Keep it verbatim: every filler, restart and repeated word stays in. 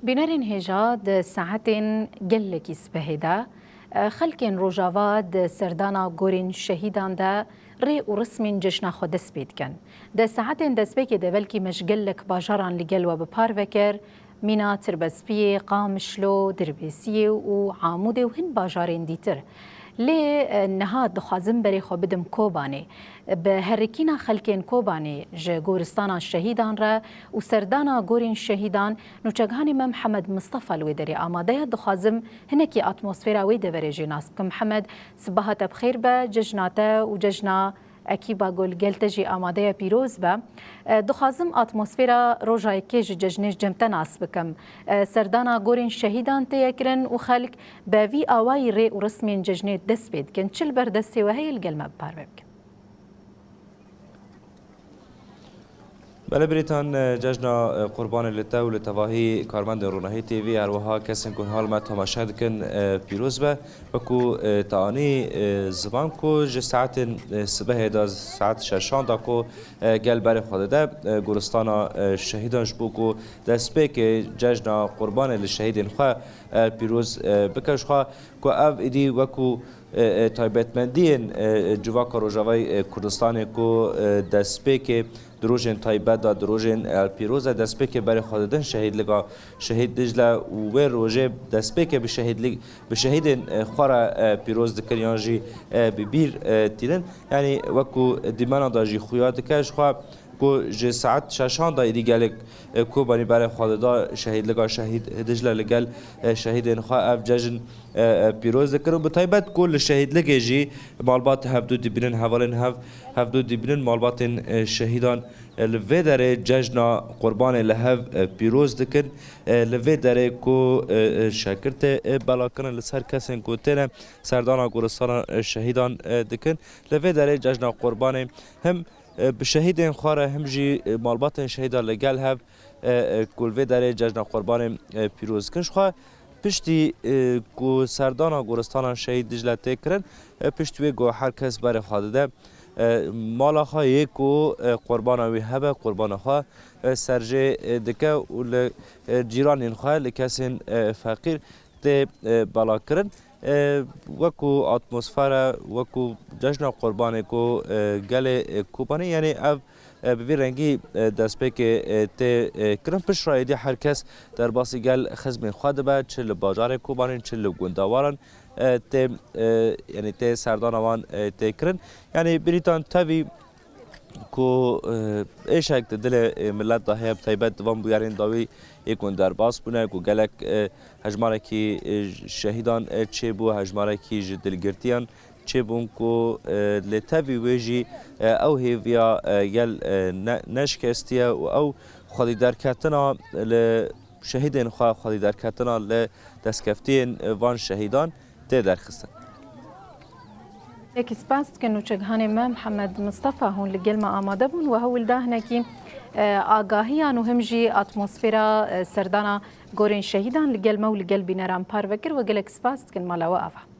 Bînerên hêja di saetên gelekî sibehê de, e, xelkên Rojava di serdana gorên şehîdan de rê û rismên cejna xwe dest pê dikin. Di saetên destpêkê de belkî me ji gelek bajaran li gel we bi parve kir, mîna Tirbespiyê, Qamişlo, Dirbêsiyê û Amûdê û hin bajarên dîtir. Lê, e, niha dixwazim berê xwe bidim Kobanê. Bi herikîna xelkên Kobanê ji goristana şehîdan re û serdana gorên şehîdan, nûçeghanê me Mihemed Mistefa li wê derê amade ye. Dixwazim hinekî atmosfera wê deverê jê nas bikim. Mihemed, sibaha te bi xêr be, cejna te û cejna ekîba ku li gel te jî amade ye pîroz be. E, dixwazim atmosfera roja yekê ji cejnê ji cem te nas bikim. E, serdana gorên şehîdan tê ye kirin û xelk bi vî awayî rê û rismên cejnê dest pê dikin. Çi li ber destê we heye, li gel me bi parve bikin. Belê birîtan, e, cejna, e, Qurbanê li te û li tevahî karmendên Ronahî T V, her wiha kesên ku niha li me temaşe dikin, e, pîroz be. Wekû, e, te anî, e, ziman ku ji saetên, e, sibehê de, saet şeşan de ku, e, gel berê xwe dide, e, goristana, e, şehîdan ji bo ku destpêkê cejna Qurbanê li şehîdên xwe, e, pîroz, e, bike. Ji xwe ku ev êdî wekû, e, e, taybetmendiyên, e, e, civaka Rojavayê, e, Kurdistanê ku, e, destpêkê di rojên taybet de, di rojên, e, pîroz de destpêkê berê xwe didin şehîdliga Şehîd Dicle û wê rojê destpêkê bi şehîdlik, bi şehîdên, e, xwe re, e, pîroz dikin yan jî, e, bi bîr, e, tînin. Yanî wekû dîmena de jî xuya dike ji xwe ku ji saet şeşan de êdî gelek, e, Kobanî berê xwe dida şehîdliga Şehîd Dicle li gel, e, şehîdên xwe ev cejn, e, e, pîroz dikin û bi taybet ku li şehîdligê jî malbat hevdû dibînin, hevalên hev, hevdû dibînin, malbatên, e, şehîdan, e, li vê derê cejna Qurbanê li hev, e, pîroz dikin. E, li vê derê ku, e, e, şekir tê, e, belakirin li ser kesên ku têne serdana goristana, e, şehîdan, e, dikin. Li vê derê cejna Qurbanê him e, bi şehîdên xwe re him jî, e, malbatên şehîdan li gel hev, e, e, ku li vê derê cejna Qurbanê, e, pîroz dikin. Ji xwe piştî, e, ku serdana goristana Şehîd Dicle tê kirin, e, piştî wê ku her kes berê xwe dide, e, mala xwe yê ku, e, qurbana wî hebe, qurbana xwe, e, serjê, e, dike û li, e, cîranên xwe, li kesên, e, feqîr tê, e, belakirin. E, wekû atmosfera, wekû cejna Qurbanê ku, e, gelê, e, Kobanê, yanî ev, e, bi vî rengî, e, destpêkê, e, tê, e, kirin. Pişt re êdî her kes derbasî gel xizmên xwe dibe, çi li bajarê Kobanê, çi li gundewaran, e, tê, e, yanî tê serdana wan, e, tê kirin. Yanî birîtan tevî ku, e, êşek di dilê, e, milet de heye, bi taybet di van bûyerên dawî yê ku derbas bûne, ku gelek, e, hejmarekî, e, şehîdan, e, çêbû, hejmarekî ji dilgirtiyan çêbûn ku, e, lê tevî wê jî, e, ew hêviya, e, gel, e, ne-, neşikestiye û ew xwedî derketina li şehîdên xwe, xwedî derketina li destkeftiyên, e, van şehîdan tê derxistin. Gelekî spas dikin nûçeghanê me Mihemed Mistefa, hûn li gel me amade bûn. We hewl da hinekî, e, agahiyan û him jî atmosfera, e, serdana gorên şehîdan li gel me û li gel bîneran parve kir. We gelek spas dikin, mala we ava.